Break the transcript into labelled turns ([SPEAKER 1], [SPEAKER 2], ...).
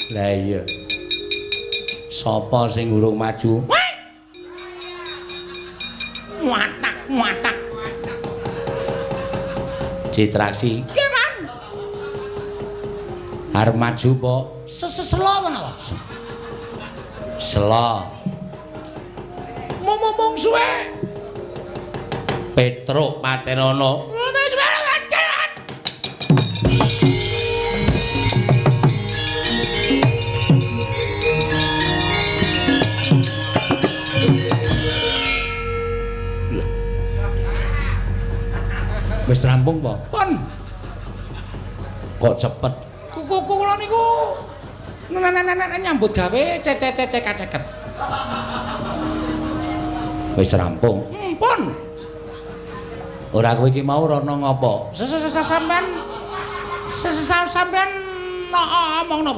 [SPEAKER 1] Lah iya. Sapa sing urung maju?
[SPEAKER 2] Watak, watak.
[SPEAKER 1] Citraksi.
[SPEAKER 2] Piye, Man?
[SPEAKER 1] Arep maju po?
[SPEAKER 2] Seselo menapa?
[SPEAKER 1] Selo.
[SPEAKER 2] Mumung suwe.
[SPEAKER 1] Petruk patenono. Wis rampung po?
[SPEAKER 2] Pun.
[SPEAKER 1] Kok cepet?
[SPEAKER 2] Kuku kula niku nyambut gawe cecek kaceket.
[SPEAKER 1] Wis rampung.
[SPEAKER 2] Pun.
[SPEAKER 1] Ora kowe iki mau rono ngopo?
[SPEAKER 2] Sampean sampean omong napa?